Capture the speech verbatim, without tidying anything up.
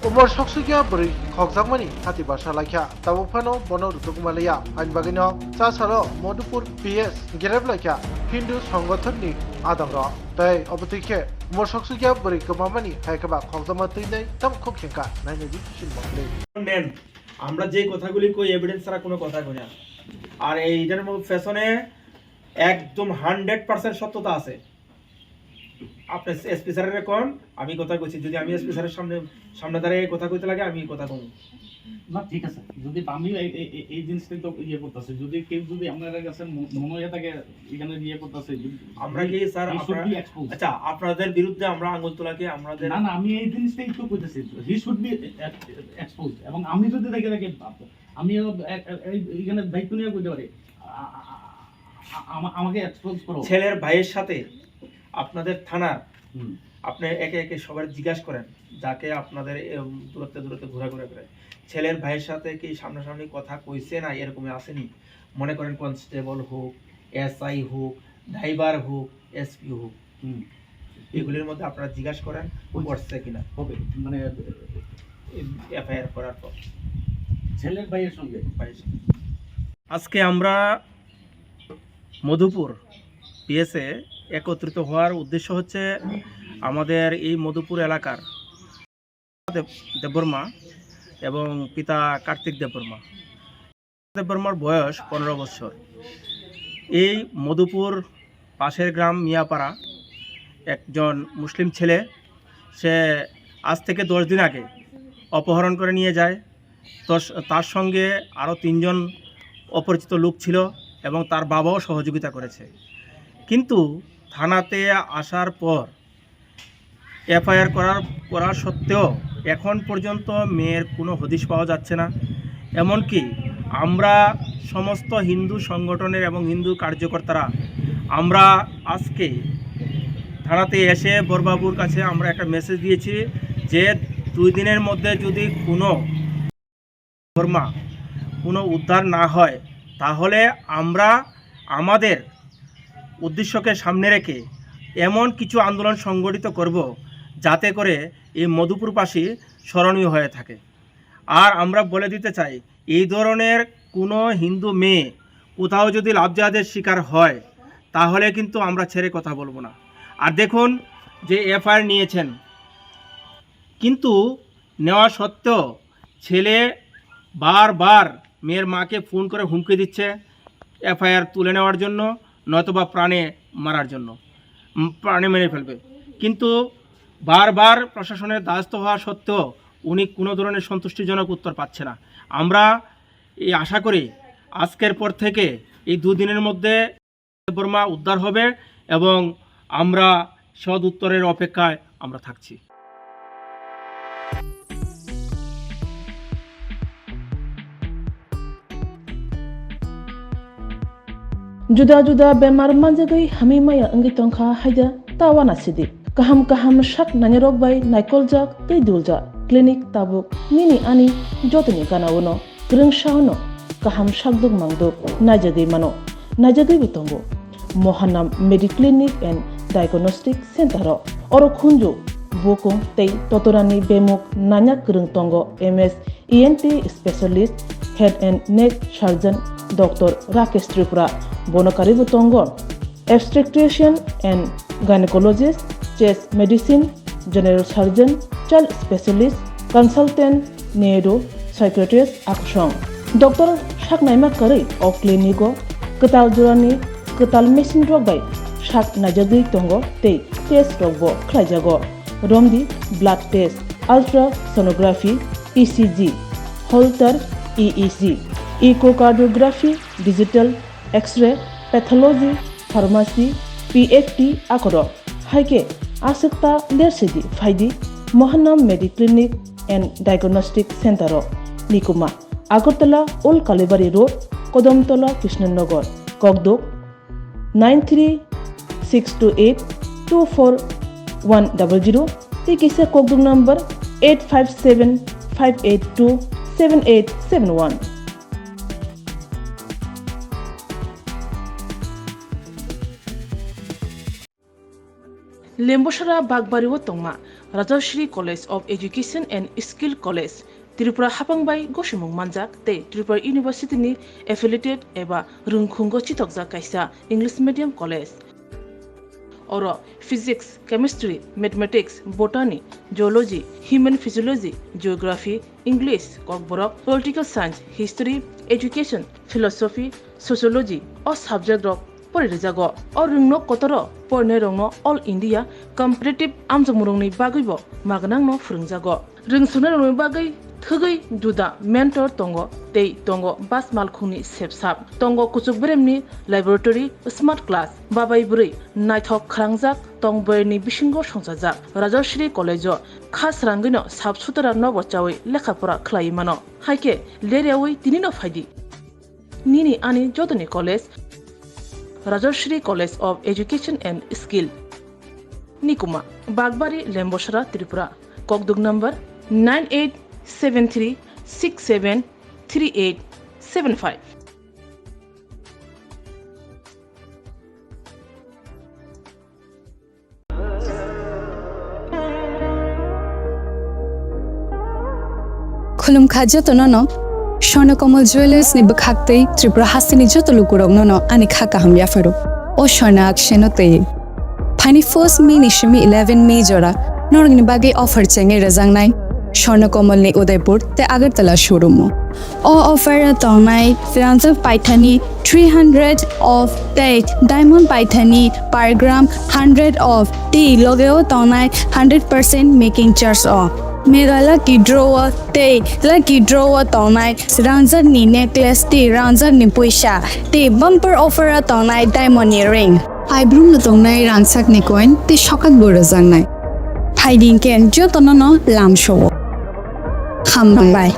Umor soksukya bwrwi khokjakmani hati basa laikha, tabuk phano bono rutugma liya. Ani bagwino chasalo Madhupur P S gerep laikha Hindu songothonni adongrok. Tai obotwi khe umor soksukya bwrwi kwmamani hai khe ba khokjakma twi nai tamo khuk khengkha. Nainai di sini mokli. Nen, আমরা যে কথাগুলি কই, এভিডেন্স ছাড়া কোনো কথা কই না। আর এইটার মধ্যে পেছনে একদম হান্ড্রেড পার্সেন্ট সত্যতা আছে। আপনি এসপি স্যারের কোন, আমি কথা কইছি, যদি আমি এসপি স্যারের সামনে, সামনে দাঁড়িয়ে কথা কইতে লাগে, আমি কথা কম। না, ঠিক আছে, যদি আমি এই, এই, এই, এই জিনিসটাই তো ইয়ে করতেছি, যদি কেউ যদি আপনার কাছে ম-, মনে হয়ে থাকে এখানে ইয়ে করতেছে, আমরা কি স্যার, he should আপনার, be exposed। আচ্ছা, আপনাদের বিরুদ্ধে আমরা আঙুল তোলা কি আমাদের না, না, আমি এই জিনিসটাই তো কইতেছি, he should be exposed। এবং আমি যদি দেখে থাকি, আমিও এ-, এ-, এই, এখানে দায়িত্ব নিয়ে বলতে পারি, আ-, আ-, আ-, আমা-, আমাকে এক্সপোজ করো। ছেলের ভাইয়ের সাথে আপনাদের থানার হুম। আপনি একে একে সবার জিজ্ঞাসা করেন, যাকে আপনাদের, এম, দূরত্বে দূরত্বে ঘোরাঘুরা করে। ছেলের ভাইয়ের সাথে কি সামনাসামনি কথা কইছে না এরকমই আসেনি? মনে করেন কনস্টেবল হোক, এসআই হোক, ড্রাইভার হোক, এসপি হোক, হুম। এগুলির মধ্যে আপনারা জিজ্ঞাসা করেন ওই করছে কিনা? হবে, মানে এফআইআর করার পর। ছেলের ভাইয়ের সঙ্গে? ভাইয়ের সঙ্গে। আজকে আমরা মধুপুর পিএসএ একত্রিত হওয়ার উদ্দেশ্য হচ্ছে আমাদের এই মধুপুর এলাকার দেব-, দেববর্মা এবং পিতা কার্তিক দেববর্মা। দেববর্মার বয়স পনেরো বছর। এই মধুপুর পাশের গ্রাম মিয়াপাড়া, একজন মুসলিম ছেলে, সে আজ থেকে দশ দিন আগে অপহরণ করে নিয়ে যায়। তস-, তার সঙ্গে আরও তিনজন অপরিচিত লোক ছিল এবং তার বাবাও সহযোগিতা করেছে। কিন্তু থানাতে আসার পর এফআইআর করার, করা সত্ত্বেও এখন পর্যন্ত মেয়ের কোনো হদিশ পাওয়া যাচ্ছে না। এমনকি আমরা সমস্ত হিন্দু সংগঠনের এবং হিন্দু কার্যকর্তারা আমরা আজকে থানাতে এসে বড়বাবুর কাছে আমরা একটা মেসেজ দিয়েছি যে দুই দিনের মধ্যে যদি কোনো বর্মা কোনো উদ্ধার না হয়, তাহলে আমরা আমাদের উদ্দেশ্যকে সামনে রেখে এমন কিছু আন্দোলন সংগঠিত করব, যাতে করে এই মধুপুরবাসী স্মরণীয় হয়ে থাকে। আর আমরা বলে দিতে চাই, এই ধরনের কোনো হিন্দু মেয়ে কোথাও যদি লাভ জিহাদের শিকার হয়, তাহলে কিন্তু আমরা ছেড়ে কথা বলবো না। আর দেখুন যে এফআইআর নিয়েছেন, কিন্তু নেওয়া সত্ত্বেও ছেলে বারবার মেয়ের মাকে ফোন করে হুমকি দিচ্ছে এফআইআর তুলে নেওয়ার জন্য, নয়তোবা প্রাণে মারার জন্য, উম, প্রাণে মেরে ফেলবে। কিন্তু বারবার প্রশাসনের দ্বারস্থ হওয়া সত্ত্বেও উনি কোনো ধরনের সন্তুষ্টিজনক উত্তর পাচ্ছে না। আমরা এই আশা করি আজকের পর থেকে এই দুদিনের মধ্যে বর্মা উদ্ধার হবে এবং আমরা সদ উত্তরের অপেক্ষায় আমরা থাকছি। Juda juda bemar manjagwi hamwi maya wngwi tongkha haida ta uanasidi. Kaham kaham sak nainarok bai naikoljak tei duljak clinic tabuk nini ani jotoni gana-o no. Kwrwngsa-o no kaham sakduk mangduk naijagwi mano, naijagwibo tongo. Mohanam Mediclinic and Diagnostic Center-o. Oro khunju, bukung tei totorani bemuk nanya kwrwng tongo M S E N T specialist, head and neck surgeon Doctor Rakesh Tripura. Bono karwibo tongo obstetrician and gynecologist, chest medicine, general surgeon, child specialist, consultant, neuro, psychiatrist, akusong. Doctor sak naima kwrwi o clinic-o kwtal jorani kwtal machine rok bai sak naijagwi tongo tei test rok bo khlaijago. Romdi blood test, ultrasonography, E C G, Holter E E G, echocardiography, digital X-ray, pathology, pharmacy, P F T akorok. Hai khe aswk ta lersidi phaidi Mohanam Mediclinic and Diagnostic Center-o. Nikuma, Agartala Old Kalibari Road, Kodomtola, Krishnanagar, Kokduk, nine three six two eight two four one double zero, tei kisa Kokduk number eight five seven five eight two seven eight seven one. Lembusara bakbari o tongma, Rajashri College of Education and Skill College, Tripura hapang bai gosimung manjak tei Tripura University ni affiliated eba rwngkhungo chithokjak kaisa English medium college. Oro Physics, Chemistry, Mathematics, Botany, Zoology, Human Physiology, Geography, English, Kokborok, Political Science, History, Education, Philosophy, Sociology o subject rok pori rijago. O rwngno kotoro porinai rokno All India Competitive amjokmungrokni bagwibo magnangno phwrwngjago. Rwngsongnai rokni bagwi thwgwi juda mentor tongo tei tongo bas malkhungni sepsap. Tongo kuchuk beremni laboratory, smart class, babai bwrwi naithok khrangjak tong boyarni bisingo songchajak. Rajashri College o kha srangwino sap sutara nogo chawi lekha pora khlaiwi mano. Haikhe ler yawi tinino phaidi. Nini ani jotoni college, Rajashri College of Education and Skill. Nikuma, Bagbari, Lembosra, Tripura. Kokduk number nine eight seven three six seven three eight seven five. Khulumkha jotono no Swarna Kamal Jewellers ni bwkhak tei Tripura hasteni joto lukurokno no ani kha kaham yapharo. O Swarna akseno tei. Phaini first May ni simi eleven May jora norokni bagwi offer chengwi rwjaknai Swarna Kamal ni Udaipur tei Agartala showroom o. O offer o tongnai rangjak paithani three hundred of tei diamond paithani per gram hundred of tei loge o tongnai hundred percent making charge o. Mega lucky draw o tei lucky draw o tongnai rangjak ni necklace tei rangjak ni puisa tei bumper offer o tongnai diamond ni ring. Phaibrum no tongnai rangchak ni coin tei sokak bo rwjaknai. Phaidi hwnkhe jotono no lamsao. Hambai.